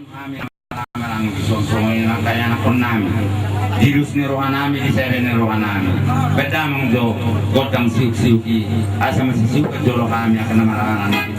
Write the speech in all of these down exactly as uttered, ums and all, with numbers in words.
Hami na marhahamaranggi songon i nangkin ianakhon nami, di dos ni roha nami, di sere ni roha nami. Baen damang jo gondang siuk-siuk i, asa masisiuk jolo hami angka na marhahamaranggi.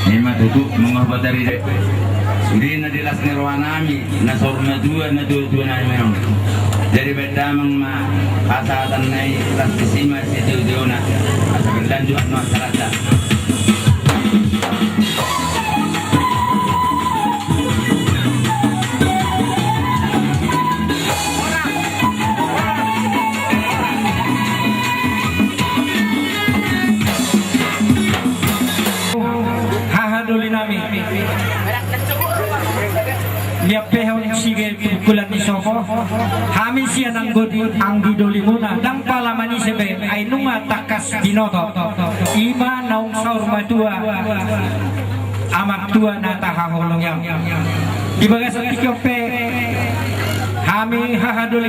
Ima tutu, mangorbat ari de. Sude na di las ni roha nami, na saur matua, na tua-tua nami on. Jadi baen damang ma hasahatan na i, las disi ma sitio-tiona, asa berlanjut ma acaranta. Haha doli nami. Nian pe hon sige tu bulan ni sopo. Hami sian anggo di, anggi dolimuna, ndang pala manise be, ai nunga tangkas binoto. Ima naung saur matua, amak tua na tahaholongi on. Di bagasan tingki on pe hami haha doli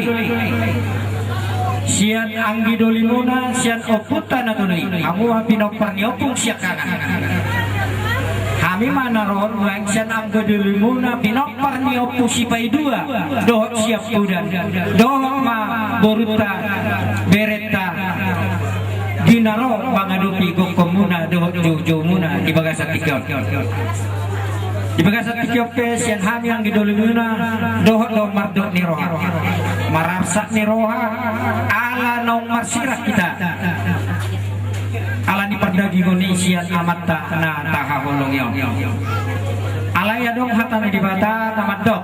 sian anggi dolimuna, sian ompunta na tolu i, hamu ma pinompar ni ompung siangkangan. Hami ma na ro nuaeng sian anggi dolimuna, pinompar ni Ompu Sipaidua dohot Siampudan, dohot ma borunta, berenta, di na ro mangadopi gokhonmuna dohot joujoumuna di bagasan tingki on. Di bagasan tingki on pe sian hami anggi dolimuna, dohot do mardot ni roha, mararsak ni roha, ala naung marsirang hita. Ala ni pardagingon i sian amanta na tahaholongi on. Alai adong hata ni Debata na mandok,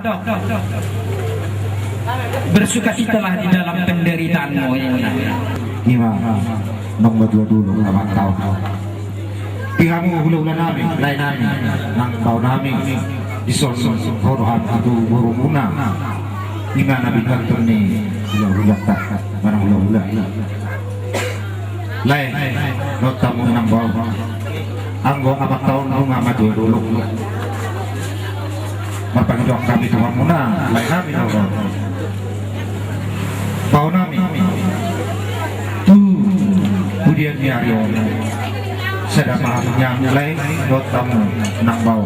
bersukacitalah di dalam penderitaanmu, ninna. Ima naung matua dolok, amanta on. Di hamu hulahula nami, lae nami, nang bao nami, dison ro do hami tu borumuna. Ima na binuat ni hulahulanta, manang hulahula. Lae, dohot hamu nang bao. Anggo amanta on nunga matua dolok. Marpangidoan hami tu hamuna, lae nami, dohot bao nami. Tu pudian ni ari on, sada ma hamu nian, lae, dohot hamu nang bao.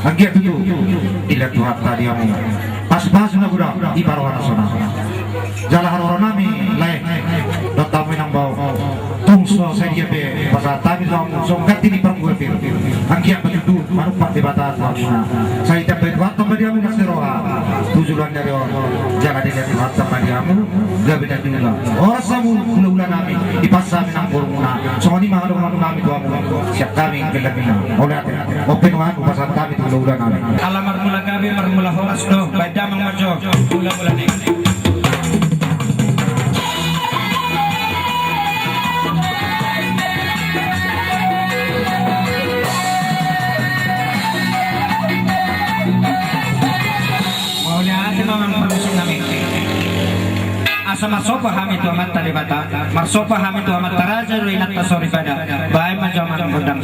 Anggiat tutu dilehon Tuhanta di hamu pasupasu na godang, di paroha na sonang. Jala haroro nami, lae, dohot hamu nang bao, tung so sadia pe pasahat hami tu hamu songon ganti ni parnggoan pir, anggiat ma tutu manumpak Debata tu hamuna. Sai ditambai Tuhanta ma di hamu las ni roha tu joloan ni ari on, jala Tuhanta ma di hamu, gabe na dula. Horas hamu hulahula nami, dipas hami nang borumuna. Songon i ma hadohonon nami tu hamu, sian hami gellengna. Mauliate, on pe nuaeng hupasahat hami tu hulahula nami. Ala marmula gabe, marmula horas do, baen damang ma jo, hulahula nami. Mauliate ma amang parmusik nami. Asa marsomba hami tu Amanta Debata, marsomba hami tu amanta raja dohot inanta soripada. Baen ma jo amang gondang.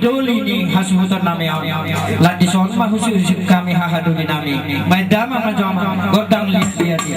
Doli ni hasuhuton nami on. Lan dison ma husiusip hami hahadoli nami. Baen damang ma jo amang gondang liat liat i.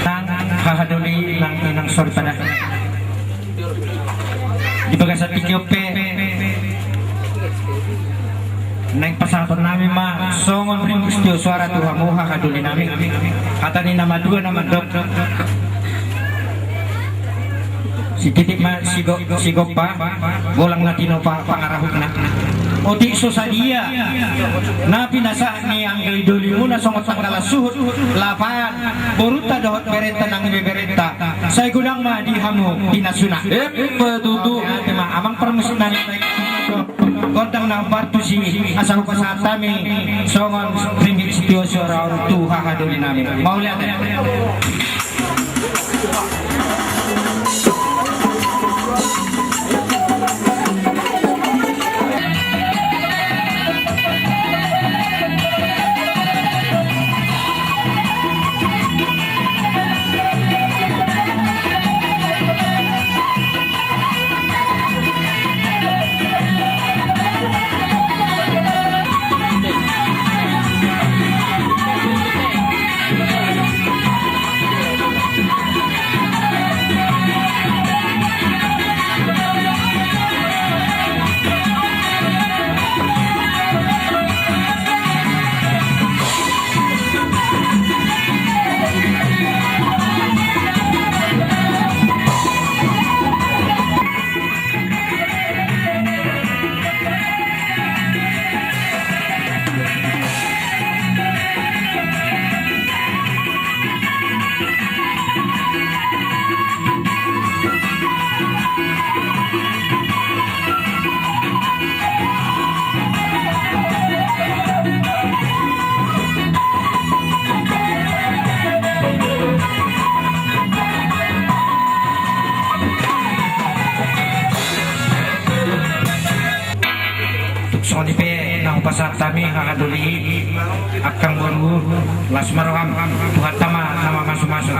Nang hahadoli nang inang soripada. Di bagasan tingki on pe naeng pasahaton nami ma songon ringgit sitio soara tu hamu hahadoli nami. Hata ni na madua na mandok. Sititik ma sigo-, sigompa, golang na tinopa pangarahutna. Otik so sadia na pinasahat ni angka idolimuna songon tanggalan suhut, lapahan borunta dohot berenta nang ibeberenta. Sai godang ma di hamu pinasuna. Emma tutu. Ate ma amang parmusik nami. Gondang na partusi asa hupasahat hami songon ringgit sitio soara on tu hahadoli nami. Mauliate. Pasahat hami haha doli i, angka boru, las ma roham, Tuhanta ma na mamasumasu.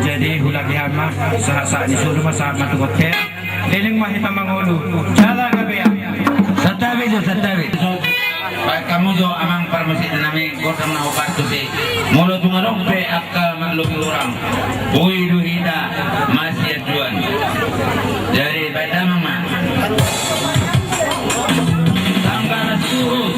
Jadi hulaki hami ma, sahat-sahat ni solu ma, sahat ma tu bontean. Leleng ma hita mangolu. Jala gabe. Santabi jo, santabi. Baik, hamu jo amang parmusik nami, godang na hupartusi. Molo tung adong pe angka marlobi hurang, boi do hita masianjuan. Jadi baen damang ma. Tanggalas suhut.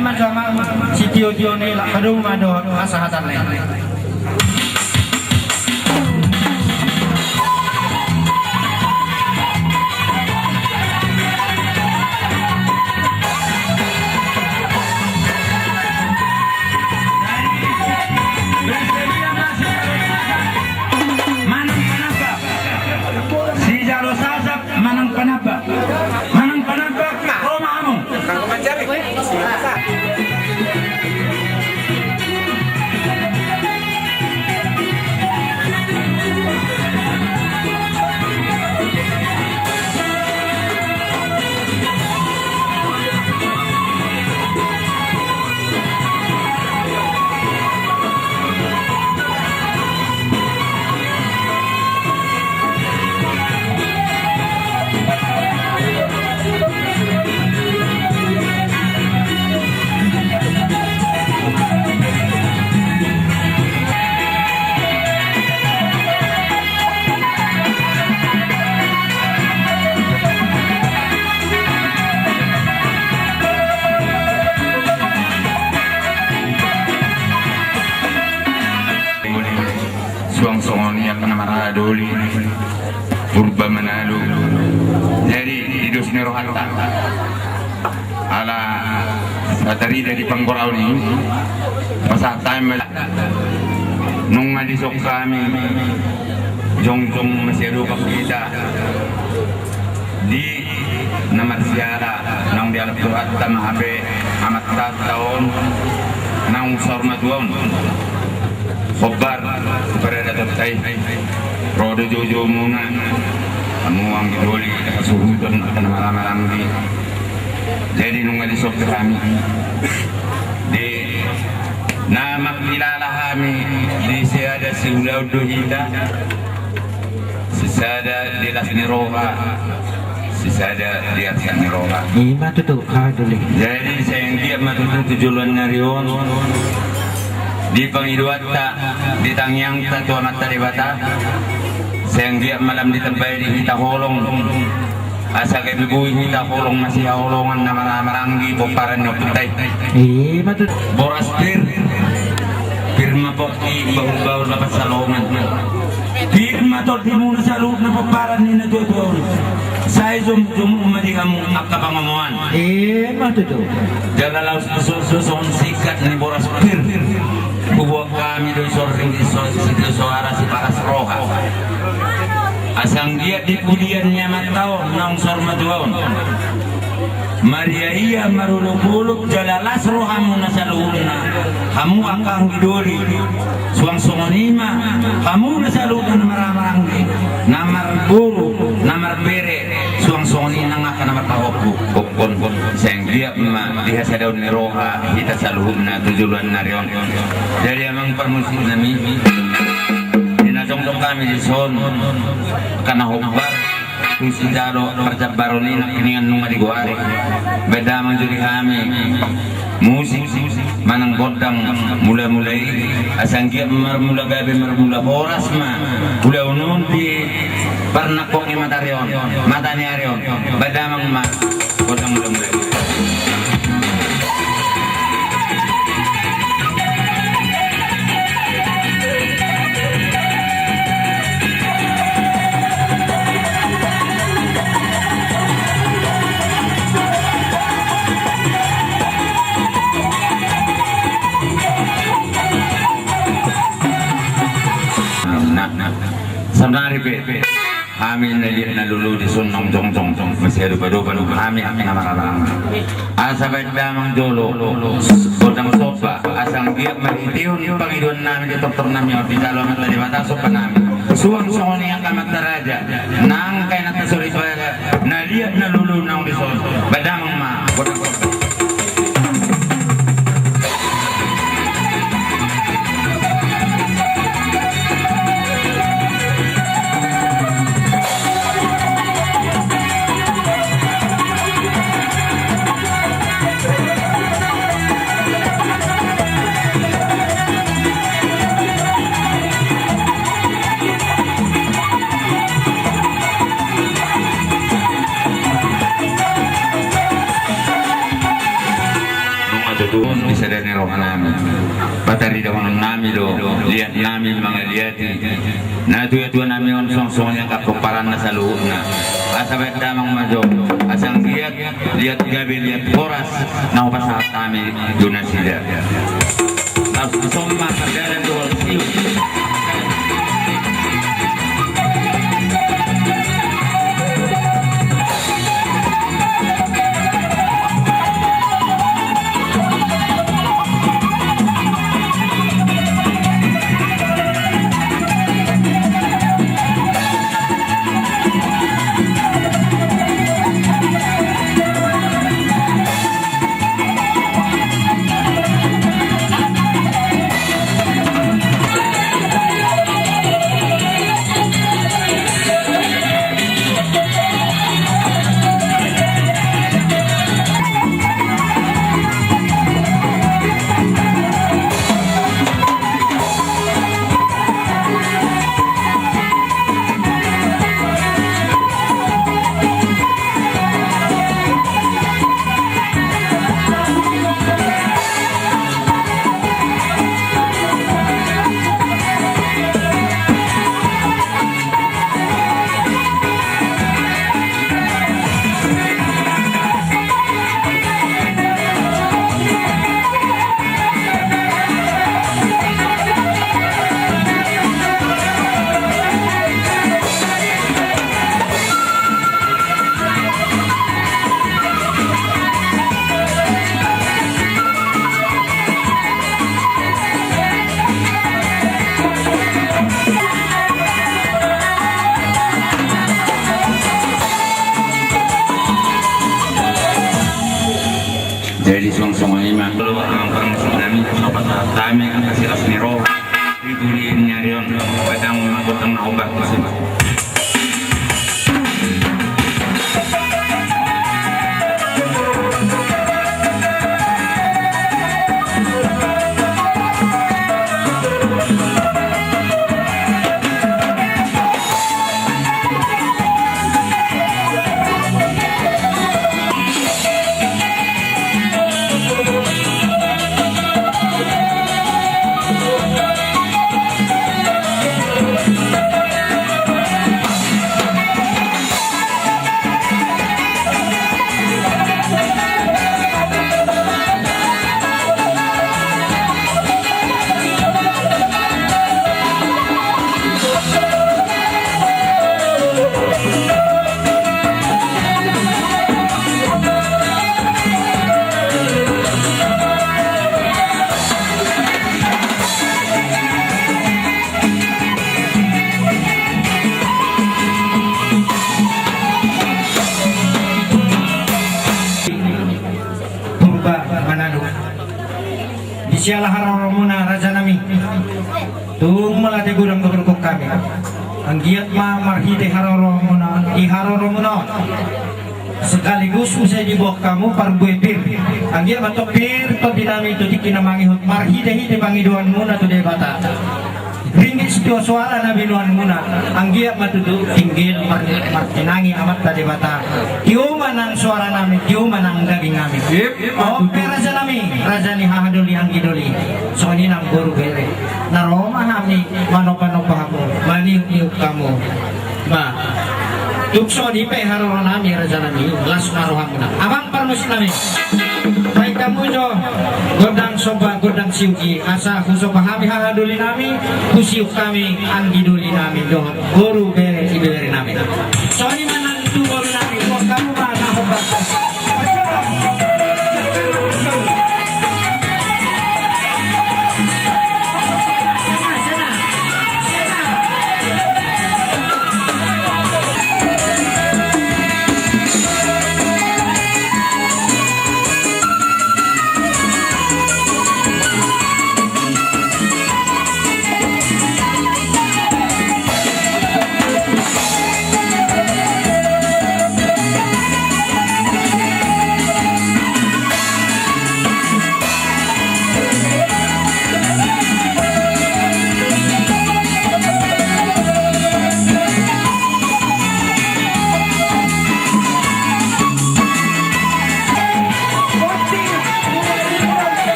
Manjama sitio-tio ni laho hadomu ma dohot hasahatanna i. Manang panambak. Sijalo sasap manang panambak. Manang panambak, ro ma hamu. Suang songon i angka na marhaha doli, Purba Manalu. Jadi di dos ni rohanta, ala satarida di panggoraon i, pasahat hami ma. Nunga dison hami, jongjong masiadopan hita di na marsiala, naung dialap Tuhanta ma hape amanta on, naung saur matua on. Hombar, paradatonta i, ro do joujou muna, hamu anggi doli, hasuhuton, angka na marhaha maranggi. Jadi nunga dison pe hami, di na mangkilala hami, di sada siulaon do hita. Sisada di las ni roha, sisada di arsak ni roha. Ima tutu, haha doli. Jadi sai anggiat ma tutu tu joloan ni ari on, di pangidoanta, di tangiangta tu Amanta Debata, sai anggiat ma lam ditambai di hita holong, asa gabe boi hita holong masihaholongan na marhaha maranggi pomparan ni ompunta i. Ima tutu. Boras pir, pir ma pongki, bahulbahul ma pansalongan. Pir ma tondimuna saluhutna pomparan ni natuatua on. Sai jomjommu ma di hamu angka pangomoan. Ima tutu. Jala laos songon singkat ni boras pir, huboan hami do i sorring, sitio soara, siparas roha. Asa anggiat di pudian ni amanta on naung saur matua on, mariaia, marolopolop jala las rohamuna saluhutna, hamu angka anggi doli. Suang songon i ma hamuna saluhutna na marhaha maranggi, na marboru, na marbere, suang songon i nang angka na marpahompu. Sai anggiat ma di hasadaon ni roha hita saluhutna tu joloan ni ari on. Jadi amang parmusik nami, di na jongjong hami dison, angka na hombar tu sijalo parjambaron i, nangkiningan nunga digoari. Baen damang jo di hami musik manang gondang mulamula i, asa anggiat marmula gabe, marmula horas ma ulaon on di parnangkok ni matari on, mata ni ari on. Baen damang ma gondang mulamula i. Ari pe hami na liat na lolo dison naung jongjong masihadopadopan hami na mararang. Asa baen damang jolo godang somba asa anggiat marhitehon pangidoan nami di tortor nami on dijalo Amanta Debata somba nami. Suang songon i angka amanta raja nang kainanta soripada na liat na lolo naung dison. Baen damang ma godang somba. Nunga tutu di sada ni roha nami, pataridahonon nami do liat nami mangaliati natuatua nami on songon i angka pomparanna saluhutna. Asa baen damang ma jo asa anggiat liat gabe liat horas na hupasahat hami tu nasida. Laos dison ma mardalan tu holong siu. Jadi songon i ma. Laos amang parmusik nami, so pasahat hami angka silas ni roha di guli ni ari on. Baen damang ma godang na hombar tusi ma. Purba Manado. Di siala haroromuna raja nami, tung mauliate godang dohonon hami. Anggiat ma marhite haroromuna, di haroromuna on sekaligus muse diboan hamu parbue pir. Anggiat ma tong pir tondi nami tu tingki na mangihut marhitehite pangidoanmuna tu Debata. Ringgit sitio soara na binoanmuna, anggiat ma tutu tinggil mar-, martinangi Amanta Debata. Tio ma nang soara nami, tio ma nang daging nami. Ip, ip, on pe raja nami, raja ni hahadoli anggidoli. Songon i nang boru bere. Na ro ma hami manopanompa hamu, maniukniuk hamu. Ba, tung songon i pe haroro nami raja nami, las ma rohamuna. Amang parmusik nami. Baik. Hamu jo gondang somba gondang siuki, asa husomba hami haha doli nami, husiuk hami anggi doli nami dohot boru bere ibebere nami. Songon i ma nang tu boru nami, buat hamu ma na hombar.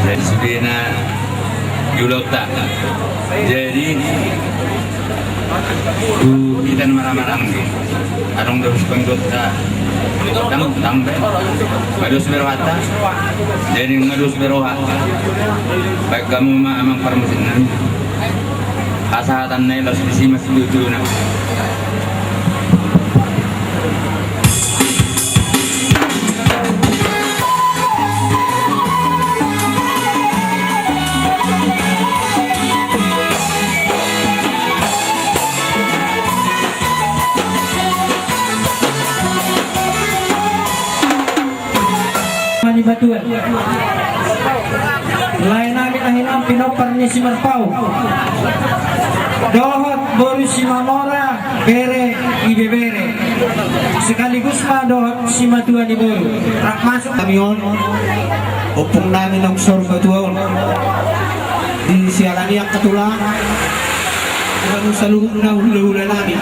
Jadi, sudena di ulaonta. Jadi, tu hita na marhahamaranggi, adong dos pangidoanta. Dang, dang be. Nga dos be rohanta. Jadi nga dos be roha. Baen hamu ma amang parmusik nami. Hasahatan na i laos disi ma situtuna. Manibatuan. Lae nami tahinan pinompar ni si Marpau dohot boru si Mamora, bere ibebere, sekaligus ma dohot simatua ni boru. Rap masuk. Nami on, ompung nami naung saur matua on. Di siala ni angka tulang, manu saluhutna hulahula nami.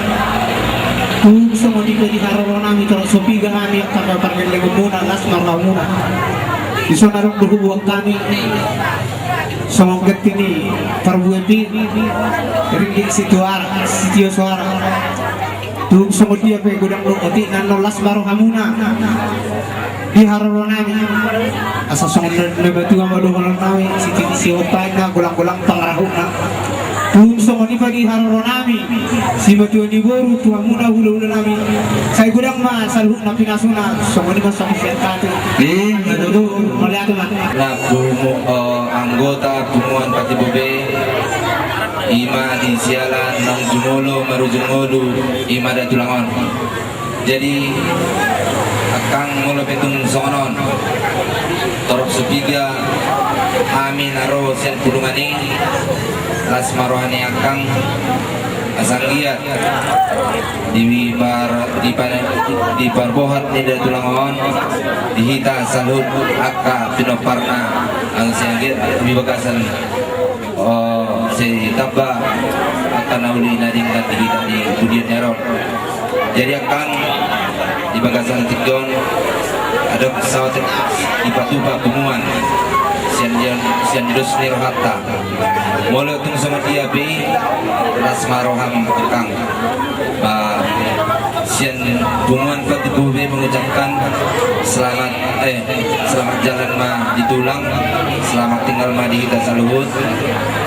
Tung songon i pe di haroro nami, torop so piga hami angka pargellengonmuna, las ma rohamuna. Dison adong do huboan hami songon ganti ni parbue pir, ringgit sitio soara. Tung songon dia pe godang do otik na, las ma rohamuna. Di haroro nami, asa songon na matua ma dohonon nami, sititi sihompaanna, golanggolang pangarahutna. Tung songon i pe di haroro nami, simatua ni boru tu hamuna hulahula nami, sai godang ma saluhutna pinasuna. Songon i ma songon sian hami. Mauliate ma. Na pungu, eh, anggota punguan Patibobe, i ma di siala naung jumolo marujung ngolu, i ma da tulang on. Jadi, angkang, molo pe tung songon on, torop so piga hami na ro sian Pulungan i, las ma roha ni angkang, asa anggiat di par-, di par-, di parbohal ni da tulang on, di hita saluhut angka pinomparna, asa anggiat di bagasan Oh, sai tamba angka na uli na denggan di hita di pudian ni ari on. Jadi angkang, di bagasan tingki on, adong saotik dipatupa punguan sian, sian dos ni rohanta. Molo tung songon dia pe i, las ma roham angkang. Ba, sian punguan Patibobe mengucapkan selamat, eh, selamat jalan ma di tulang, selamat tinggal ma di hita saluhut.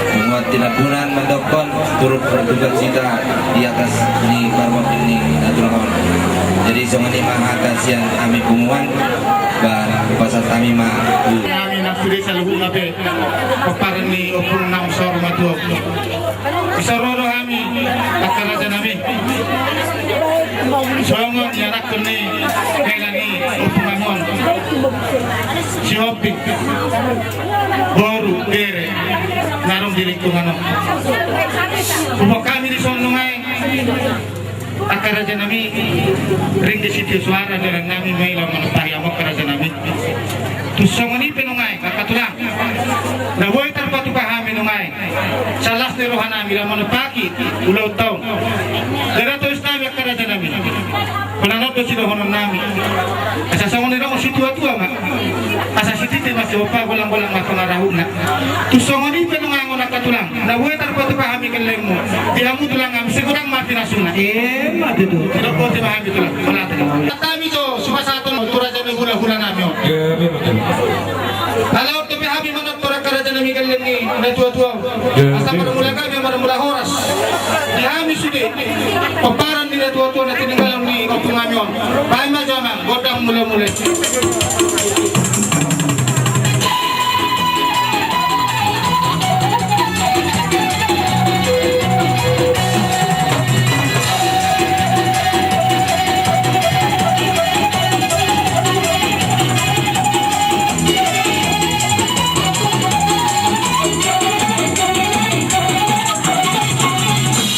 Punguan Tinambunan mandokkon turut berduka cita di atas ni parmonding ni na tulang on. Jadi songon i ma hata sian hami punguan, ba, hupasahat hami ma tu hami na sude saluhutna pe, pomparan ni ompung naung saur matua. Bisa ro do hami, angka raja nami. Songon i, anak ni hela ni ompung nami on, sihombing, boru, bere, na adong di lingkungan on. Huboan hami dison nunga i. Angka raja nami, ring di sitio suara dalan nami maila manompahi hamu angka raja nami. Tung songon i pe nunga i, angka tulang. Na boi tarpatupa hami nunga i. Salas ni roha nami laho manompahi ulaonta on. Dara tois nami angka raja nami. Pola na do sidohonon nami. Asa songon i do situatua ma. Asa sititi ma sihompa, golanggolang ma pangarahutna. Tung songon i pe nunga angka tulang. Na boi tarpatupa hami gellengmu. Di hamu tulang hami sai godang ma pinasuna. Emma tutu. Tidak boti ma hami tulang. Pola tulang. Kami jo, supasahaton tu raja ni hulahula nami on. Ala on dope hami manontor angka raja nami gelleng ni natuatua on. Asa marmula gabe marmula horas. Di hami sude pomparan ni natuatua na tininggalan ni ompu nami on. Baen ma jo amang gondang mulamula i.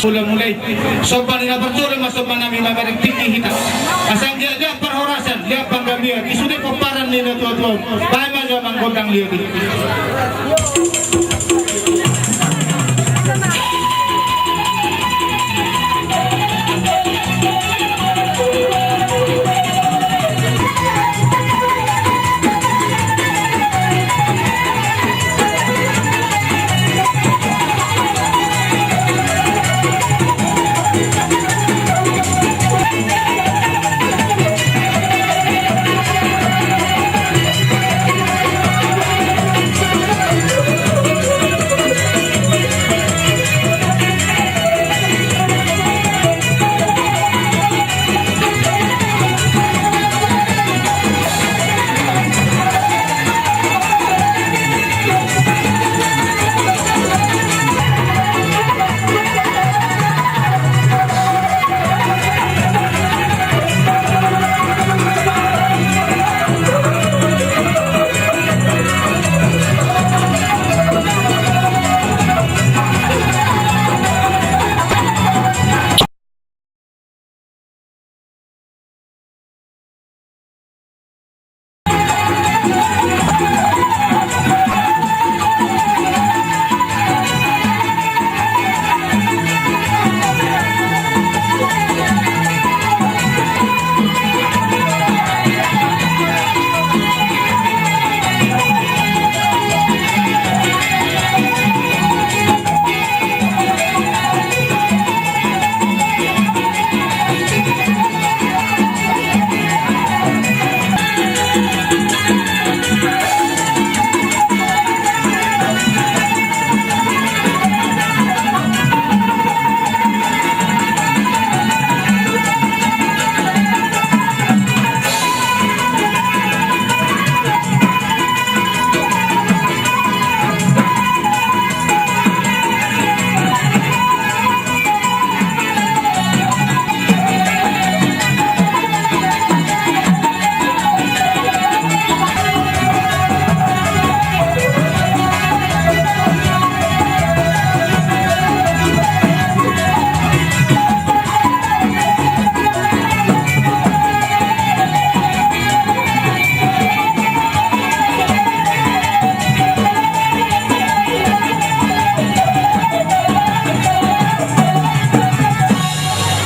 Mulamula i. Somba ni na parjolo ma somba nami, mamereng tingki hita. Asa anggiat liat parhorasan, liat panggabean, i sude pomparan ni natuatua on. Baen ma jo amang gondang liat i.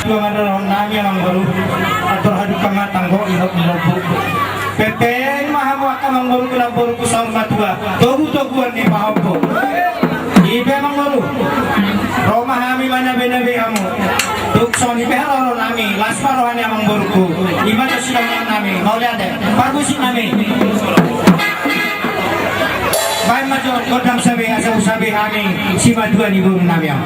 Tuan adalah nami amang boru. Atur haduk pangatang go inok inok bu. Pepeng ma hamu angka amang boru, tulang boru, saur matua. Togu-toguan ni pahompu. Ipe amang boru. Ro ma hami manabe-nabe hamu. Tung songon i pe haroro nami, las ma roha ni amang boruku. Ima do sidohonon nami, mauliate. Parmusik nami. Baen ma jo gondang sabe, asa husabe hami simatua ni boru nami on.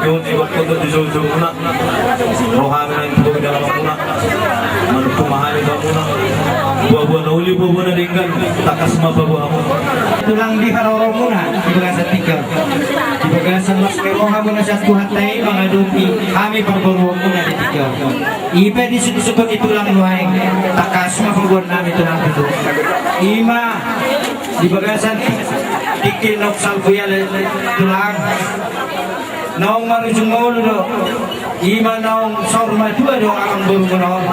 Di bagasan tingki on, manungkun ma hami tu hamuna. Buabua na uli, buabua na denggan, tangkas ma paboa hamu. Tulang, di haroromuna di bagasan tingki on, di bagasan las ni rohamuna sian Tuhanta i mangadopi hami parboruonmuna di tingki on. I pe disungkun-sungkun ni tulang nuaeng, tangkas ma paboaonnami tulang tutu. I ma di bagasan tingki naung salpu i ale tulang. Naung marujung ngolu do, i ma naung saur matua do amangborumuna on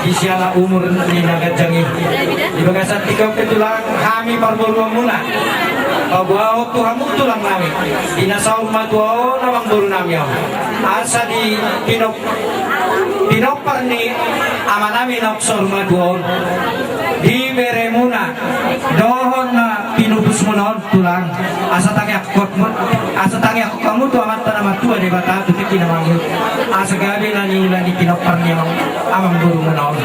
di siala umur ni na ganjang i. Di bagasan tingki on pe tulang, hami parboruonmuna paboahon tu hamu tulang nami, di na saur matua on amangborunami on, asa di pinop-, pinompar ni amanami naung saur matua on, di beremuna dohot na pinupusmuna on tulang, asa tangiangkon, asa tangiangkon hamu tu Amanta na martua Debata tu tingki na mangihut, asa gabe na niula ni pinompar ni amang, amangborumuna on.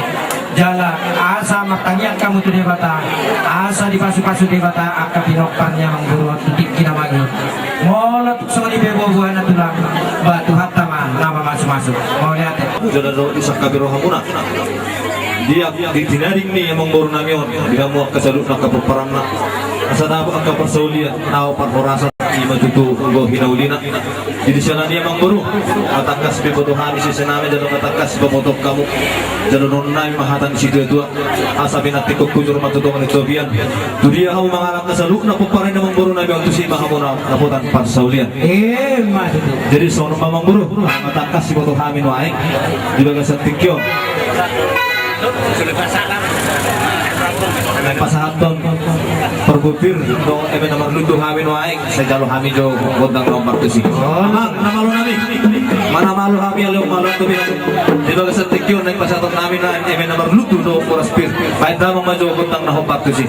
Jala asa martangiang hamu tu Debata, asa dipasu-pasu Debata angka pinompar ni amangboru on tu tingki na mangihut. Molo tung songon i pe buabuana tulang, ba Tuhanta ma na mamasumasu. Mauliate. Jala dohot disangkapi rohamuna. Di, di tinaring ni amangborunami on, di hamu angka saluhutna angka pomparanna, asa dapot angka parsaulian, dapot parhorasan, i ma tutu anggo hinaulina. Jadi siala ni i amangboru, ma tangkas pe iboto hami siseennami, jala ma tangkas ipaboto hamu. Jala dohononnami ma hata ni situatua, asa pinantikhon hujur ma tu tonga ni topian. Tu dia hamu mangalangka saluhutna pomparan ni amangborunami on, tusi ma hamu na dapotan parsaulian. Emma tutu. Jadi songon i ma amangboru, ma tangkas iboto hami nuaeng di bagasan tingki on. Naeng pasahathon parbue pir dohot eme na marlundu hami nuaeng, sai jalo hami jo gondang na hombar tusi. Amang, na malo nami. Mana malo hami ale, malo tu bilang. Di bagasan tingki on naeng pasahatonnami nuaeng eme na marlundu dohot boras pir. Baen damang ma jo gondang na hombar tusi.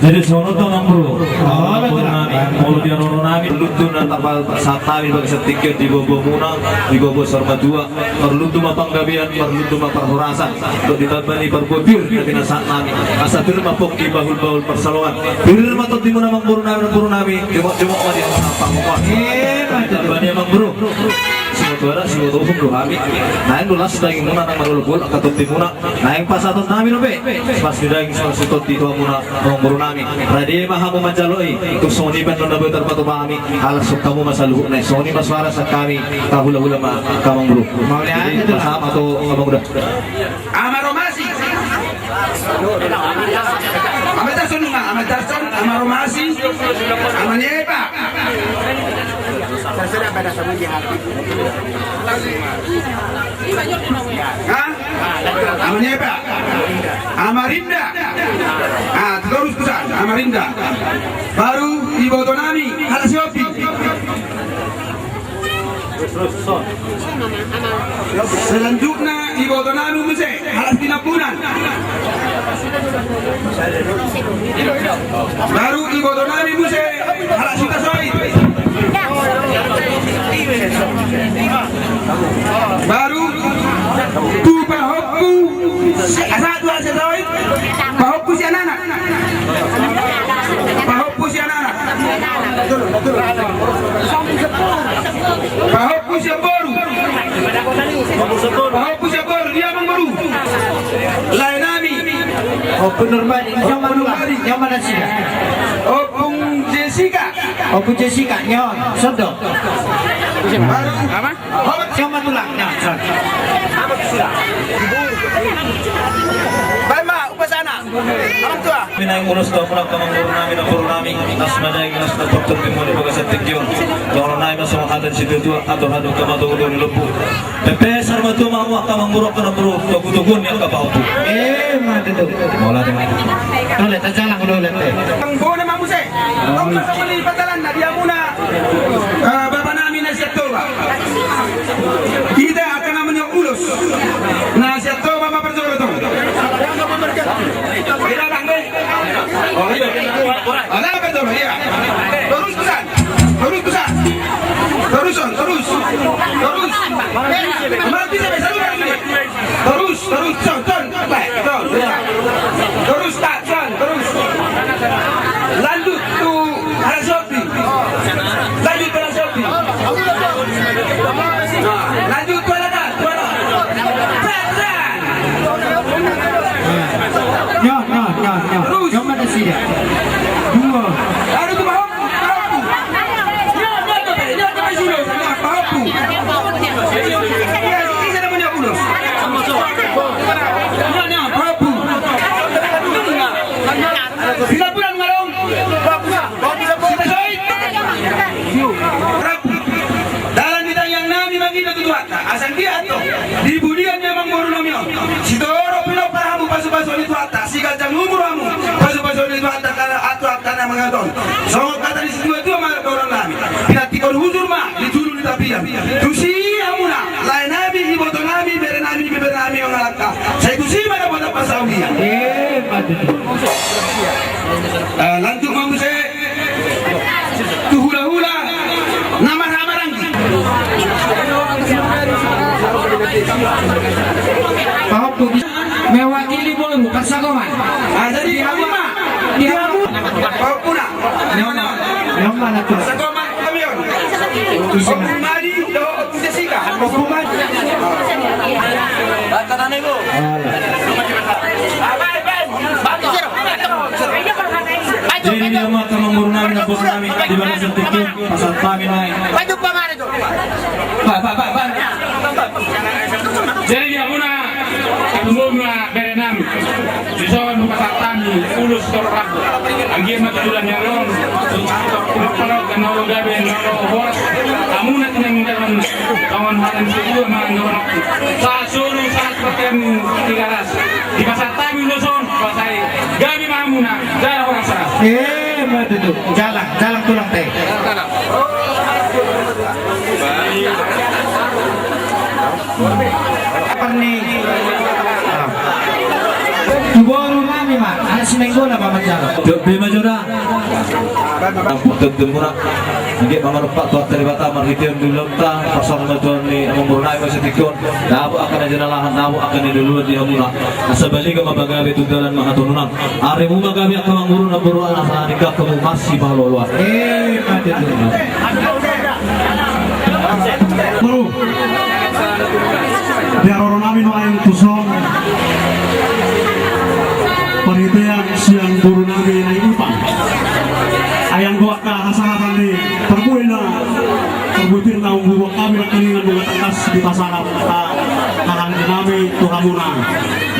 Jadi songon on do amangboru. Molo di haroronami, marlundu na tarpasahat hami di bagasan tingki on di boaboamuna, di boaboa saur matua. Marlundu ma panggabean, marlundu ma parhorasan. Dohot ditamba ni parbue pir na pinasahatnami, asa pir ma pongki bahulbahul pansalongan. Pir ma tondimuna amangborunami, amangborunami. Jongok-jongok ma di hamu na pangomoan. Emma tutu. Tamba ni amangboru. Siboto adat, siboto uhum do hami. Naeng do las dagingmuna nang marolopolop angka tondimuna. Naeng pasahatonnami dope las ni daging, las ni tondi tu hamuna amangborunami. Rade ma hamu manjalo i, tung songon i pe annon na boi tarpatupa hami. Ala songon i hamu ma saluhutna i, songon i ma suara sian hami. Tahulahula ma hamu amangboru. Mauliate. Jadi pasahat ma tu amangboru. Ama Romasi. Ama Tarson, Ama Tarson, Ama Romasi. Ama ni Epa. Ha? Ama ni Epa. Ama Rinda. Ah, terus pesan, Ama Rinda. Baru ibotonami, halak Siopi. Selanjutna ibotonami muse, halak Tinambunan. Baru ibotonami muse, halak Sitasoit. Baru tu pahompu, asa tu halak Sitasoit. Pahompu sian anak. Pahompu sian anak. Pahompu sian boru. Pahompu sian boru, dia amangboru. Laenami. Ompung Nurmadi, Ompung Nurmadi. Nyaman nasida. Ompung Jis. Sika. Ompu Jessica, nyon, sodo. Baru. Apa? Siapa tulang? Nyon, sodo. Baik, Mak, upacara. Orang tua. Minang ulos tu amang boru nami, namboru nami. Nas madai, nas na toktok timun di bagasan tingki on. Tongon nami mas sama hatan situ tua, atau hadu kamato udo di lupu. Pepes armatua ma hamu angka amang boru, angka namboru, togu-toguon ni angka pahompu. Eh, ma tutu. Mauliate ma. Ole, tajalang do, ole, te. Amang boru ma muse. Tong kasomeli patalan na di hamuna. Eh, bapa nami na sian Toba. Hita angka na maniop ulos. Na sian Toba ma parjolo tong. Hita bang, be. Oh, iya. Ada apa tuh? Iya. Terus pesan. Terus pesan. Terus on, terus. Terus. Mati sampai satu kali. Terus, terus, son, son. Baik, son, iya. Terus, tak, son, terus. Lanjut tu Arasoti. Lanjut tu Arasoti. Nah, lanjut tu Alata, tu Alata. Pesan. Nyo, nyo, nyo, nyo. Terus. Nyo, mana sida? Dua. Aduh, tu pahompu, pahompu. Nyo, nyo, nyo, nyo, nyo, sudah, nyo, pahompu. Iya, iya, saya namanya ulos. Nyo, nyo, pahompu. Sila bulan ngalong. Sila soit. Dalan ni tangiang nami mangido tu Tuhanta. Asa anggiat do di pudian ni amang boru nami on, sitorop pinompar hamu pasu-pasu ni Tuhanta, siganjang umur hamu pasu-pasu ni Tuhanta, karena atu angka na mangaton. Songon hata ni situa-tua ma boru nami, pinantikhon hujur ma di julu ni tapian. Tusi hamuna, lae nami, iboto nami, bere nami, bebere nami mangalangka. Sai tusi ma dapotan parsaulian. Eh, lanjut ma muse. Tu hula-hula na marhaha maranggi. Pahompu mewakili boru, parsagoman. Ah, jadi di hamu ma. Di hamu. Pahompuna. Nyaman. Nyaman, atu. Parsagoman kami on. Ompu Madi, dohot Ompu Jessica. Ompu Madi. Baik, tangan ibu. Alah. Jadi, dia mah, amang boru nami, namboru nami, di bagasan tingki on, pasahat hami nai. Pak, pak, pak, pak. Jadi, dia muna, ketemu muna, bere nami. Dison pasahat hami, ulos torop. Anggiat ma tu bulan ni ari on, torop, torop, torop, na olo gabe, na olo horas. Hamuna tinangiangan, tongon hata ni situa ma, na olo. Sahat solu, sahat pakean, tiga ras. Dipasahat hami ulos on, pasai gabe ma hamuna, jala horas. Eh, ma tutu. Jalang, jalang tulang te. Parni. Ah. Tu boru nami ma, anak si Nainggolan ma manjalo. Jot be ma jora. Ampun, tentu murah. Anggiat ma marompak Tuhanta Debata, marhite on di ulaonta, parsahut ma Tuhan ni amang boru nami ma sian tingki on. Dapot angka na jinalahan, dapot angka na niluluan di hamuna. Asa balga ma pagabe tu dalan ma hatorunan. Arimu ma gabe angka amang boru, namboru, anak, anak, angka hamu marsipaolooloan. Eh, mate tu. Boru. Di haroro nami nuaeng tuson. Parhitean sian boru nami na i Ipang. Ai anggo angka hasahatan ni parbue na Parbue pir na umbubuak hami nangkiningan nunga tangkas dipasahat, ah, haha ni nami tu hamuna.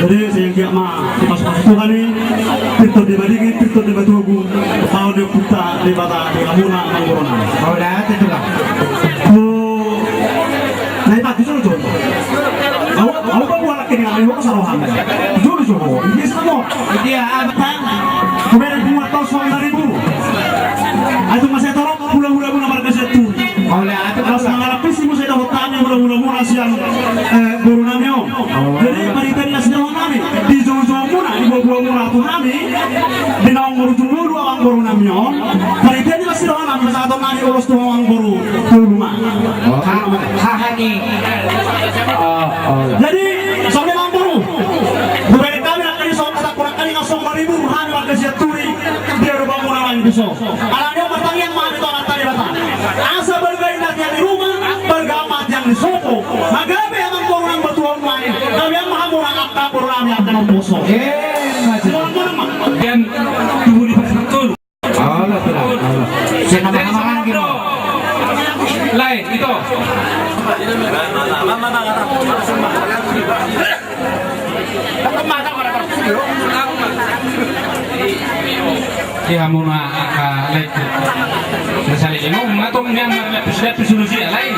Jadi, sai anggiat ma dipasupasu Tuhan i, pintor dimadingin, pintor dimatogu, paon ni Ompunta Debata di hamuna, amang boru nami. Mauliate, tulang. Tu na i Pak, jolo, jolo. Au, au, Pak, buat nangkiningan, au, sarohan. Jolo, jolo. Ini semua. Dia apa? Kubereng bunga tau songon na ribu. Ai tung masa torop hula-hula muna marga Sianturi. Mauliate, laos mangalap pisi muse dohot hami hula-hula muna sian, eh, boru nami on. Jadi, parhite ni na sidohonon nami, dijou-jou muna, diboa-boa muna tu hami, di naung marujung ngolu amang boru nami on. Parhite ni na sidohonon nami, pasahaton nami ulos tu amang boru, tu luma. Oh, ha-, haha ni. Oh, oh. Jadi, songon i amang boru. Kubereng hami nangkin songon hata Kurang kali na songon ribu hami marga Sianturi, dia do banguna nami dison. Alani on martangiang ma hami tu Amanta Debata. Asa balga inna tiang ni ruma, balga ama tiang ni sopo. Magabe amang boru nami batuhon nami. Gabe ma hamu nang angka boru nami angka na umposo. Eh, ma tutu. Tulang ma. Dia tubu di Pasar Tolu. Alah, tulang, alah. Lae, ito. Di hamuna angka lae. Misalnya, ima tong nian marlapis-lapis solusi alai.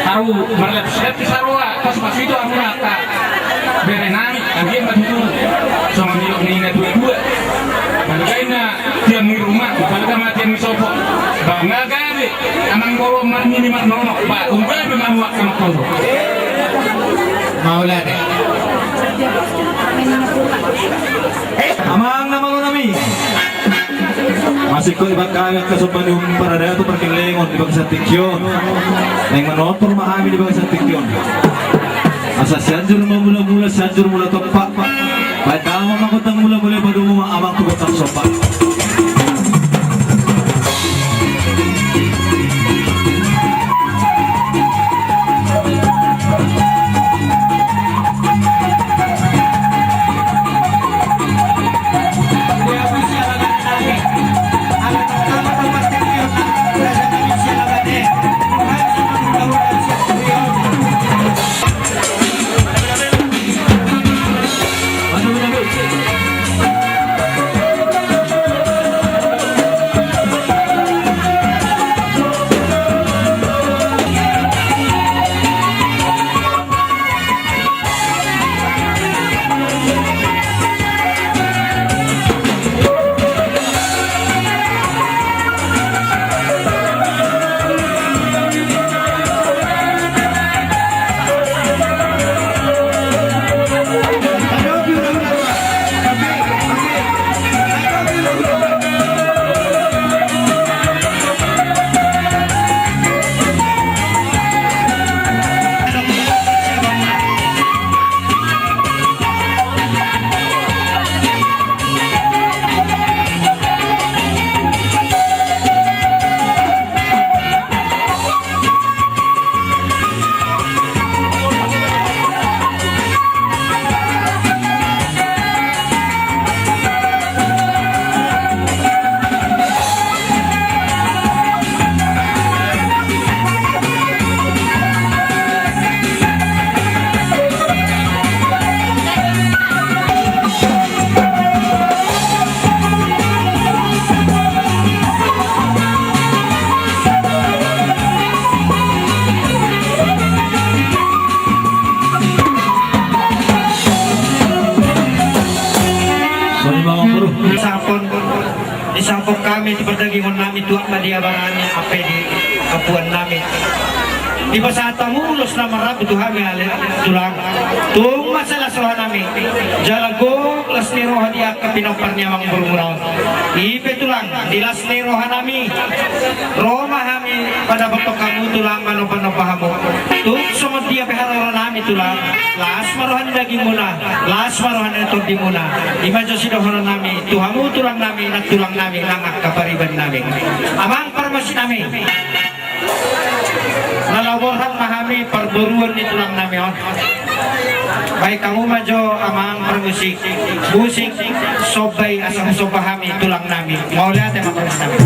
Haru marlapis-lapis haru, pas masuk itu hamuna angka bere nami, anggiat ma tutu songon nidok ni na tua-tua. Balga i na tiang ni ruma, balga ma tiang ni sopo. Ba nga gabe, amang boru ma nini ma nono, ba nga gabe manuak sama koso. Mauliate. Amang na malo nami. Masihkot dibahen hami angka somba ni paradaton pargellengon di bagasan tingki on. Naeng manortor ma hami di bagasan tingki on. Asa Sianjur ma mula-mula, Sianjur mula tompa. Baen damang ma gondang mula-mula, padomu ma amang tu gondang somba. Sampon, disampon hami tu pardagingon nami, tuat ma di abaran ni ampe di ampuan nami. Dipasahat hamu ulos na marrambu tu hami ale tulang. Tung mansai las roha nami. Jala gok las ni roha di angka pinompar ni amang borumuna on. I pe tulang, di las ni roha nami. Ro ma hami padapothon hamu tulang, manomba-nomba hamu. Tung songon dia pe haroro nami tulang. Las ma roha ni dagingmuna, las ma roha ni tondimuna. I ma jo sidohonon nami tu hamu tulang nami, nantulang nami, nang angka pariban nami. Amang parmusik nami. Na laho borhat ma hami parboruon ni tulang nami on. Baen hamu ma jo amang parmusik, musik somba i asa husomba hami tulang nami. Mauliate ma parmusik nami.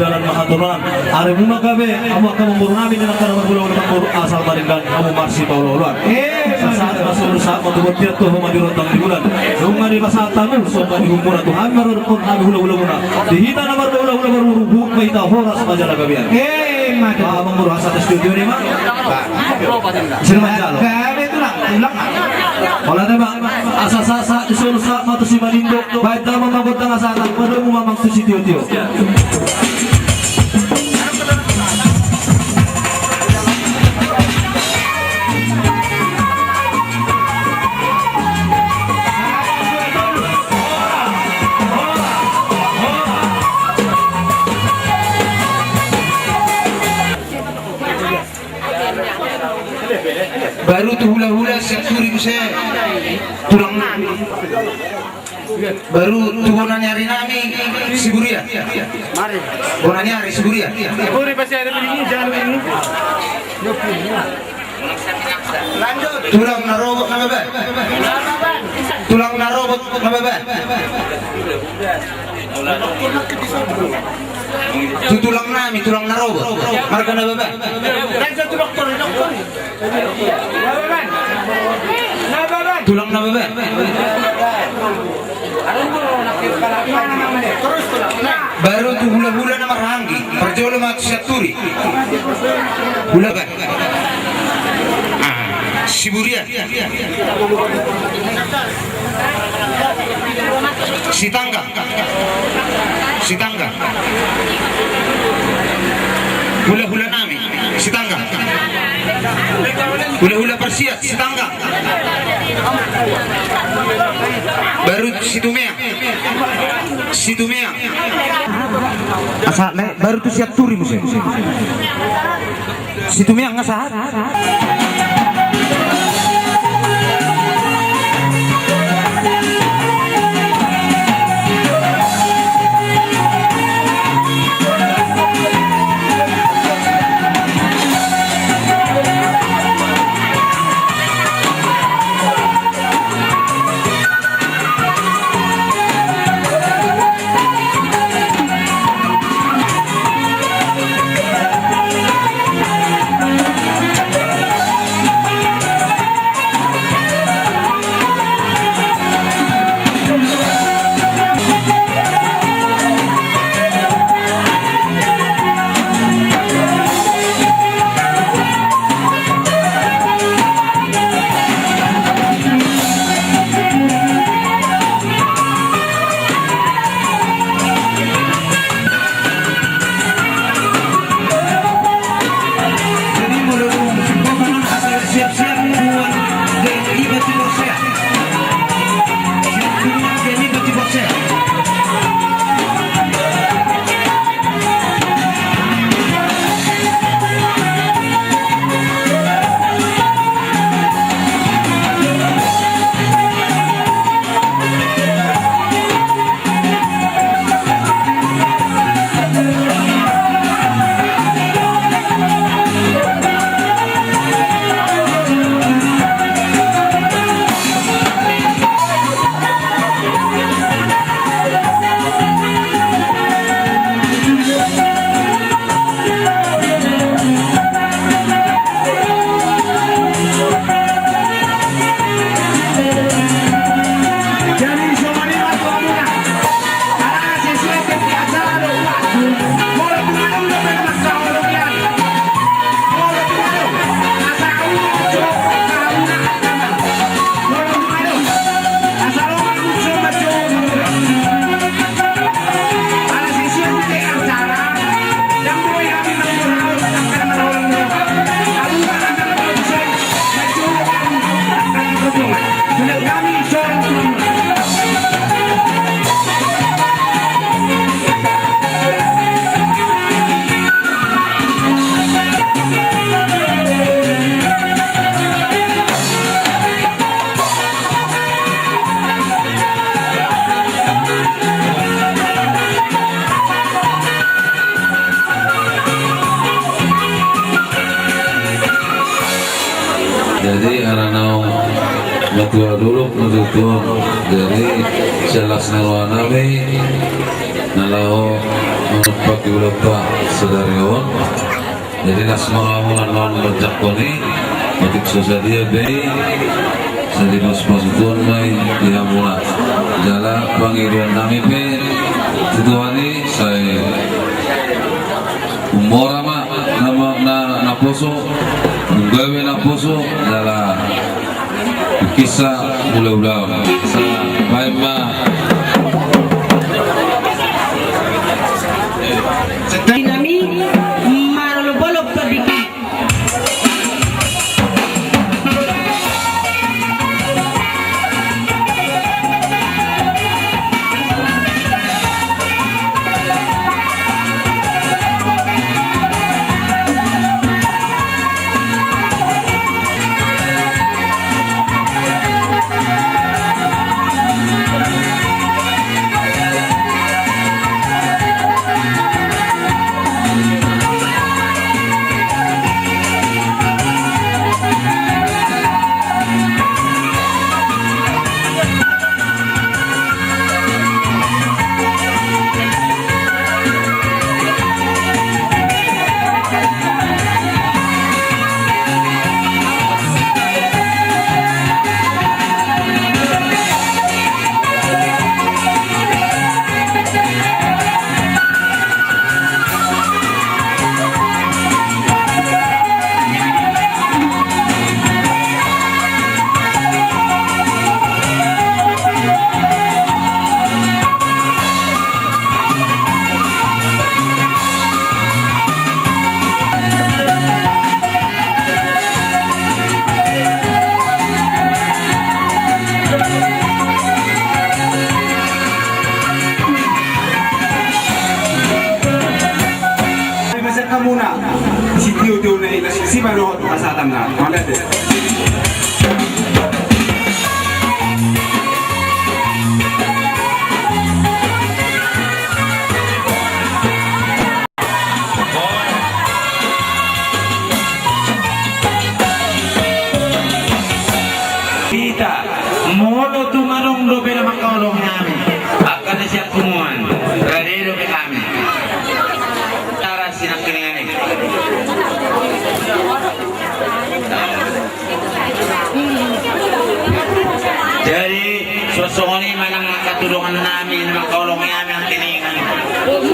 Dalan ma hatorangan. Ari muna gabe, hamu angka amangboru nami, nang angka na marhulahula, amangboru, asal marindang hamu marsipaolooloan. Eh, sahat ma solu sahat ma tu bontean, toho ma di rondang di bulan. Nunga dipasahat hamu somba ni humuna tu hami, mardokhon hami hulahulamuna. Di hita na marhulahula, marhulahula, huhut ma hita horas ma jala gabean. Eh, mantap. Ah, amangboru, asa tes studio ni ma. Sini ma jalo. Gabe tulang, tulang. Olo, tema. Asa sahat, sahat di solu sahat ma tu si Manindo. Baen damang ma gondang hasahatan, padomu ma amang tu sitiotio. Baru tu hulahula Sianturi muse, tulang. Baru tu bona ni ari nami Siburian. Bona ni ari Siburian. Tulang na robot na baba. Tulang na robot na baba. Tu tulang nami, tulang na robot. Marga na baba. Tulang na baba. Baru tu hulahula na marhahaanggi, parjolo ma tu Sianturi. Hula baba. Ah, Siburian. Sitanggang. Sitanggang. Hulahula nami. Sitanggang. Hulahula Parsiat, Sitanggang. Baru Situmeang. Situmeang. Asa, baru tu Sianturi muse. Situmeang nga sahat. Jadi molo dung siap-siap buat di, di Batu Borsea. Siap buat di Batu Borsea. Tua dolok na tutu on. Jadi silas ni roha nami na laho manumpak di ulanta sadari on. Jadi las ma rohamuna na manjangkon i. Otik so sadia be i, sai dipasupasu Tuhan ma i di hamuna. Jala pangidoan nami pe tu Tuhan i sai ummora ma na, na, naposo, umgabe naposo jala tingki sa ulaulaon. Sa baen ma. Nami marolopolop tondingi. Masa hamuna sitio-tio na i, na sipanohot pasahatanna. Mauliate. Hita, molo tung adong dope na mangkaholongi hami, angka na sian punguan, rade dope hami. Taras sinangkiningan i. Jadi suang songon i ma nang angka tu dongan nami na mangkaholongi hami angka ningan.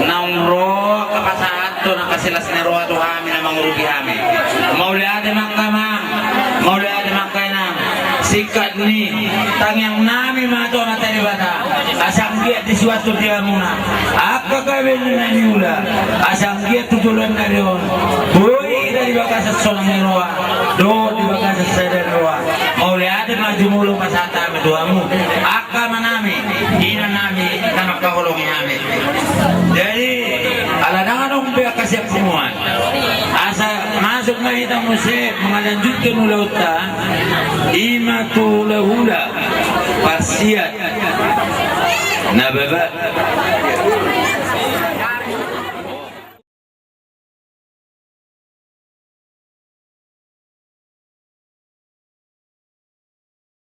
Naung ro angka pasahathon angka silas ni roha tu hami na mangurupi hami. Mauliate ma angka amang, mauliate ma angka inang. Singkat ni tangiang nami ma tu Amanta Debata, asa anggiat disi uas tu hamuna angka gabe na niula, asa anggiat tu joloan nami on boi hita di bagasan sonang ni roha dohot di bagasan sada ni roha. Mauliate ma jumolo pasahat hami tu hamu angka amanami, inanami na mangkaholongi hami. Jadi ala ndang adong be angka sian punguan, asa masuk ma hita muse mangalanjuthon ulaonta, i ma tu hulahula parsiat na baba.